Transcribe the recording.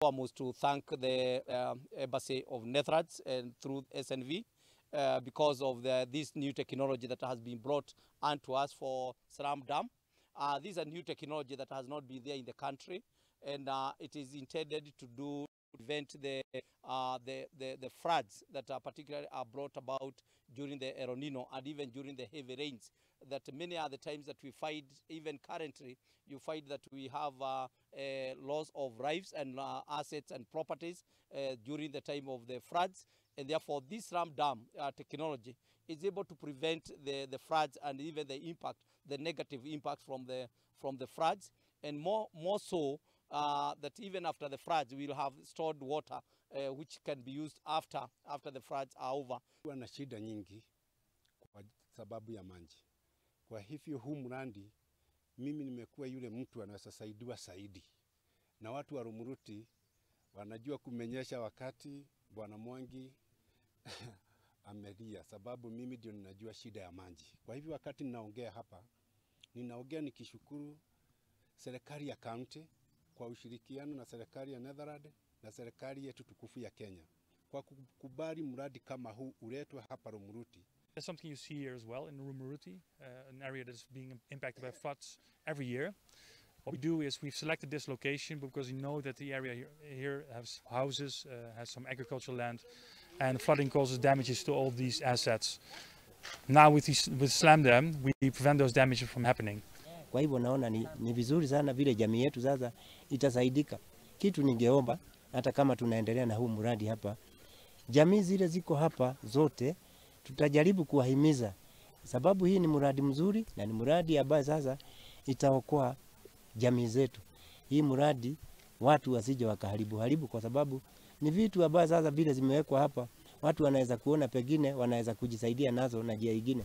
Foremost to thank the Embassy of Netherlands and through SNV because of this new technology that has been brought unto us for Slamdam. This is a new technology that has not been there in the country, and it is intended to do prevent the floods that are particularly are brought about during the El Nino and even during the heavy rains. That many are the times that we find, even currently, you find that we have a loss of lives and assets and properties during the time of the floods. And therefore, this Slamdam technology is able to prevent the floods and even the impact, the negative impact from the floods. And more so, that even after the floods, we will have stored water which can be used after the floods are over. Na shida nyingi kwa sababu ya maji. Kwa hivyo huu mradi mimi nimekuwa yule mtu anaweza saidiwa zaidi, na watu wa Rumuruti wanajua kumenyesha wakati Bwana Mwangi amelia, sababu mimi ndio ninajua shida ya maji. Kwa hivyo wakati ninaongea hapa, ninaongea nikishukuru serikali ya kaunti kwa ushirikiano na serikali ya Netherlands na serikali yetu tukufu ya Kenya kwa kukubali mradi kama huu uletwe hapa Rumuruti. That's something you see here as well in Rumuruti, an area that's being impacted by floods every year. What we do is we've selected this location because we know that the area here has houses, has some agricultural land, and flooding causes damages to all these assets. Now with Slamdam, we prevent those damages from happening. Kwa hivyo naona ni vizuri sana vile jamii yetu sasa itasaidika. Kitu ningeomba hata kama tunaendelea na huu mradi hapa, jamii zile ziko hapa zote tutajaribu kuwahimiza, sababu hii ni mradi mzuri na ni mradi ambaye sasa itaokoa jamii zetu. Hii mradi watu wasije wakaharibu haribu, kwa sababu ni vitu ambavyo sasa vile zimewekwa hapa, watu wanaweza kuona, pengine wanaweza kujisaidia nazo na njia ingine.